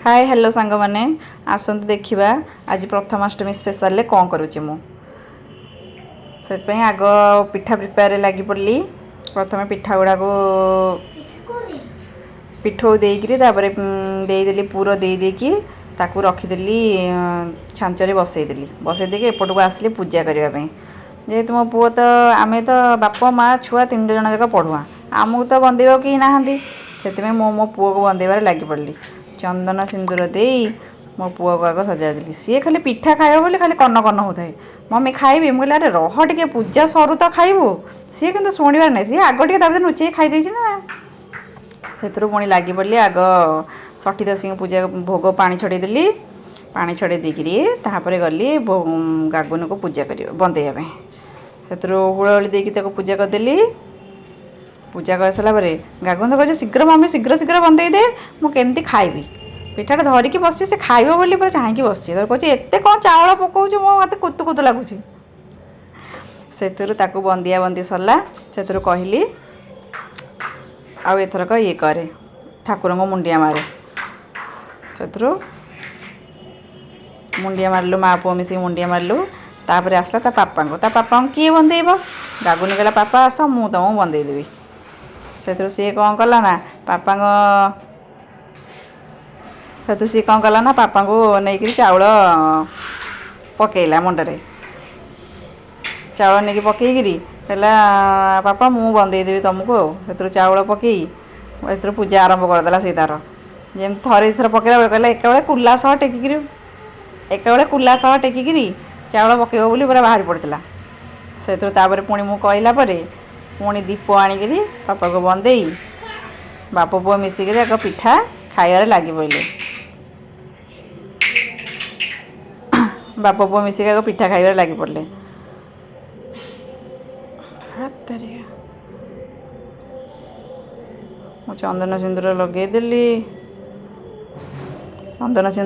ହାଏ hello ସାଙ୍ଗମାନେ, ଆସନ୍ତୁ ଦେଖିବା ଆଜି ପ୍ରଥମାଷ୍ଟମୀ ସ୍ପେଶାଲରେ କ'ଣ କରୁଛି ମୁଁ। ସେଥିପାଇଁ ଆଗ ପିଠା ପ୍ରିପେୟାରରେ ଲାଗି ପଡ଼ିଲି। ପ୍ରଥମେ ପିଠା ଗୁଡ଼ାକୁ ପିଠଉ ଦେଇକିରି ତାପରେ ଦେଇଦେଲି, ପୁର ଦେଇ ଦେଇକି ତାକୁ ରଖିଦେଲି, ଛାଞ୍ଚରେ ବସେଇଦେଲି। ବସେଇ ଦେଇକି ଏପଟକୁ ଆସିଲି ପୂଜା କରିବା ପାଇଁ। ଯେହେତୁ ମୋ ପୁଅ ତ, ଆମେ ତ ବାପ ମା ଛୁଆ ତିନି ଜଣ ଯାକ ପଢ଼ୁଆ, ଆମକୁ ତ ବନ୍ଦେଇବାକୁ କେହି ନାହାନ୍ତି। ସେଥିପାଇଁ ମୁଁ ମୋ ପୁଅକୁ ବନ୍ଦେଇବାରେ ଲାଗି ପଡ଼ିଲି। ଚନ୍ଦନ ସିନ୍ଦୁର ଦେଇ ମୋ ପୁଅକୁ ଆଗ ସଜାଇଦେଲି। ସିଏ ଖାଲି ପିଠା ଖାଇବ ବୋଲି ଖାଲି କନ କନ ହେଉଥାଏ, ମମି ଖାଇବି। ମୁଁ କହିଲି, ଆରେ ରହ ଟିକେ, ପୂଜା ସରୁ ତ ଖାଇବୁ। ସିଏ କିନ୍ତୁ ଶୁଣିବାର ନାହିଁ। ସିଏ ଆଗ ଟିକେ ତା ଭିତରେ ଲୁଚେଇକି ଖାଇଦେଇଛି ନା। ସେଥିରୁ ପୁଣି ଲାଗି ପଡ଼ିଲି। ଆଗ ଷଠି ଦଶୀଙ୍କ ପୂଜା ଭୋଗ ପାଣି ଛଡ଼େଇଦେଲି। ପାଣି ଛଡ଼େଇ ଦେଇକିରି ତାପରେ ଗଲି ଗାଗୁନକୁ ପୂଜା କରିବା, ବନ୍ଦେଇବା ପାଇଁ। ସେଥିରୁ ହୁଳହୁଳି ଦେଇକି ତାକୁ ପୂଜା କରିଦେଲି। ପୂଜା କରିସାରିଲା ପରେ ଗାଗୁନ ତ କହୁଛି, ଶୀଘ୍ର ମମି, ଶୀଘ୍ର ଶୀଘ୍ର ବନ୍ଦେଇ ଦେ, ମୁଁ କେମିତି ଖାଇବି। ପିଠାଟା ଧରିକି ବସିଛି, ସେ ଖାଇବ ବୋଲି ପୁରା ଚାହିଁକି ବସିଛି। ତାକୁ କହୁଛି, ଏତେ କ'ଣ ଚାଉଳ ପକାଉଛୁ, ମୋ ହାତେ କୁତୁ କୁତୁ ଲାଗୁଛି। ସେଥିରୁ ତାକୁ ବନ୍ଦିଆ ବନ୍ଦି ସରିଲା। ସେଥିରୁ କହିଲି, ଆଉ ଏଥରକ ଇଏ କରେ, ଠାକୁରଙ୍କୁ ମୁଣ୍ଡିଆ ମାରେ। ସେଥିରୁ ମୁଣ୍ଡିଆ ମାରିଲୁ, ମା ପୁଅ ମିଶିକି ମୁଣ୍ଡିଆ ମାରିଲୁ। ତାପରେ ଆସିଲା ତା ପାପାଙ୍କୁ। ତା ପାପାଙ୍କୁ କିଏ ବନ୍ଦେଇବ? ଗାଗୁନି କହିଲା, ପାପା ଆସ, ମୁଁ ତୁମକୁ ବନ୍ଦେଇ ଦେବି। ସେଥିରୁ ସିଏ କ'ଣ କଲା ନା ପାପାଙ୍କ ସେଥିରୁ ସିଏ କ'ଣ କଲା ନା ପାପାଙ୍କୁ ନେଇକିରି ଚାଉଳ ପକେଇଲା ମୁଣ୍ଡରେ। ଚାଉଳ ନେଇକି ପକେଇକିରି କହିଲା, ବାପା, ମୁଁ ବନ୍ଦେଇ ଦେବି ତୁମକୁ। ଆଉ ସେଥିରୁ ଚାଉଳ ପକେଇ ଏଥିରୁ ପୂଜା ଆରମ୍ଭ କରିଦେଲା। ସେ ତାର ଯେମିତି ଥରେ ଦୁଇଥର ପକେଇଲା ବେଳେ କହିଲା, ଏକାବେଳେ କୁଲା ସହ ଟେକିକିରି ଚାଉଳ ପକେଇବ ବୋଲି ପୁରା ବାହାରି ପଡ଼ିଥିଲା। ସେଥିରୁ ତାପରେ ପୁଣି ମୁଁ କହିଲା ପରେ ପୁଣି ଦୀପ ଆଣିକିରି ବାପାକୁ ବନ୍ଦେଇ ବାପ ପୁଅ ମିଶିକିରି ଏକ ପିଠା ଖାଇବାରେ ଲାଗି ପଡ଼ିଲେ। ବାପ ପୁଅ ମିଶିକି ଆଗ ପିଠା ଖାଇବାରେ ଲାଗି ପଡ଼ିଲେ। ହାତରିକା ମୁଁ ଚନ୍ଦନ ସିନ୍ଦୁର ଲଗେଇଦେଲି। ଚନ୍ଦନ ସିନ୍ଦୁର